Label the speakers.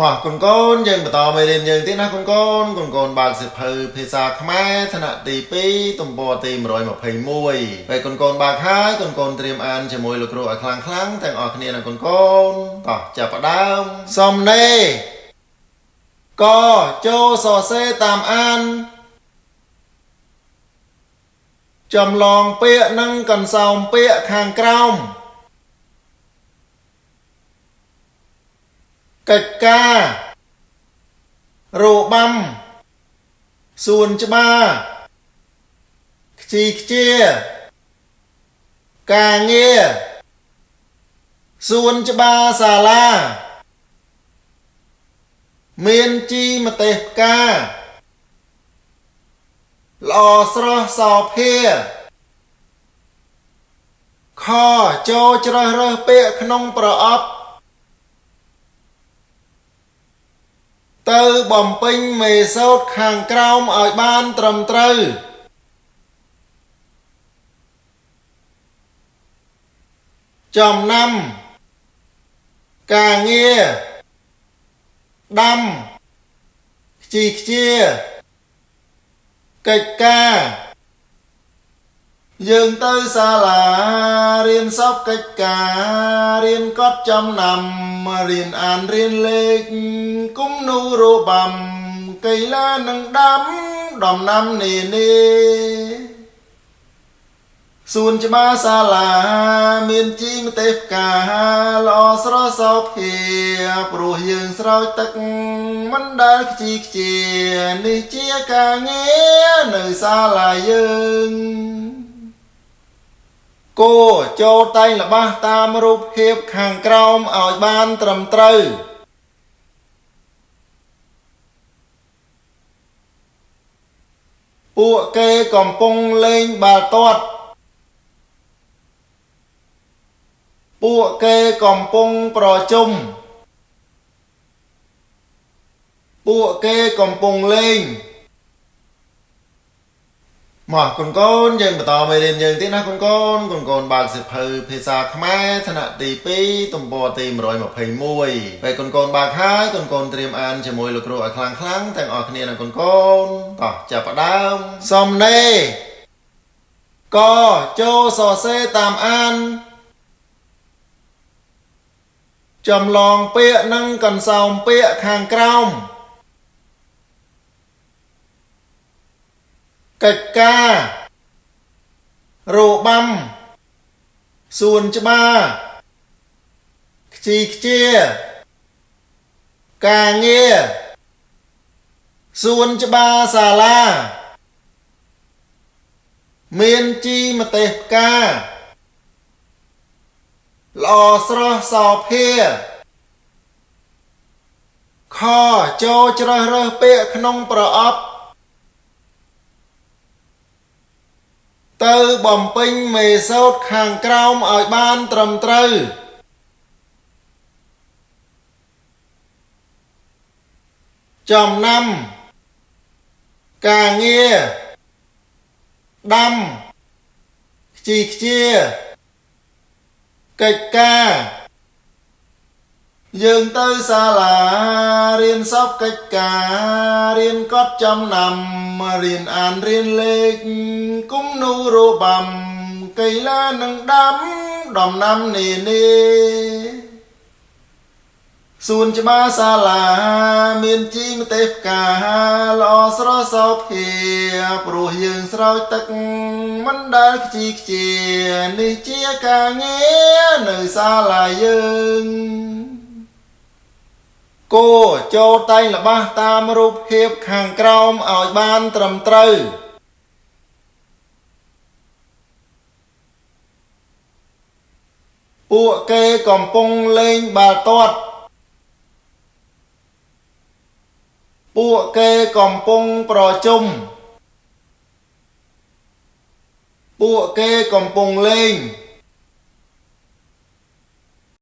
Speaker 1: មកកូនកូនយើងបន្តមេរៀនយើងទៀតណាកូនកូនកូនកូនបើកសៀវភៅភាសាខ្មែរថ្នាក់ទី2ទំព័រទី121ពេលកូនកូនបើកហើយកូនកូនត្រៀមអានជាមួយលោកគ្រូឲ្យខ្លាំងខ្លាំងទាំងអស់គ្នាណាកូនកូនតោះចាប់ផ្ដើមសំណេរកចូលសរសេរតាមអានចម្លងពាក្យនិងកន្សោមពាក្យខាងក្រោមកិច្ចការរបាំសួនច្បារខ្ជីខ្ជាការងារសួនច្បារសាលាមានជីម្ទេសផ្កាល្អស្រស់សោភាខចូលជ្រើសរើសពាក្យក្នុងប្រអប់ទៅបំពេញមេសោតខាងក្រោមឲ្យបានត្រឹមត្រូវចំណាំការងារដាំខ្ជីខ្ជាកិច្ចការយើងទៅសាលារៀនសពកិច្ចការរៀនកត់ចំណាំរៀនអានរៀនលេខគុំនូរបាំកីឡានឹងដាំដំណាំនានាសួនច្បារសាលាមានជីម្ទេសផ្កាល្អស្រស់សោភាព្រោះយើងស្រោចទឹកមិនដែលខ្ជីខ្ជានេះជាការងារនៅសាលាយើងគោចូលតែងល្បះតាមរូបភាពខាងក្រោមឲ្យបានត្រឹមត្រូវពួកគេកំពុងលេងបាល់ទាត់ពួកគេកំពុងប្រជុំពួកគេកំពុងលេងមកកូនកូនយើងបន្តមេរៀនយើងទៀតណាកូនកូនកូនកូនបើកសៀវភៅភាសាខ្មែរថ្នាក់ទី2ទំព័រទី121ពេលកូនកូនបើកហើយកូនកូនត្រៀមអានជាមួយលោកគ្រូឲ្យខ្លាំងខ្លាំងទាំងអស់គ្នាណាកូនកូនតោះចាប់ផ្ដើមសំណេរកចូលសរសេរតាមអានចម្លងពាក្យនិងកន្សោមពាក្យខាងក្រោមកិច្ចការរបាំសួនច្បារខ្ជីខ្ជាការងារសួនច្បារសាលាមានជីម្ទេសផ្កាល្អស្រស់សោភាខចូលជ្រើសរើសពាក្យក្នុងប្រអប់ទៅបំពេញមេសោតខាងក្រោមឲ្យបានត្រឹមត្រូវចំណាំការងារដាំខ្ជីខ្ជាកិច្ចការយើងទៅសាលារៀនសពកិច្ចការរៀនកត់ចំណាំរៀនអានរៀនលេខគុំនូរបាំកីឡានឹងដាំដំណាំនានាសួនច្បារសាលាមានជីម្ទេសផ្កាល្អស្រស់សោភាព្រោះយើងស្រោចទឹកមិនដែលខ្ជីខ្ជានេះជាការងារនៅសាលាយើងគោចូលតែងល្បះតាមរូបភាពខាងក្រោមឲ្យបានត្រឹមត្រូវពួកគេកំពុងលេងបាល់ទាត់ពួកគេកំពុងប្រជុំពួកគេកំពុងលេង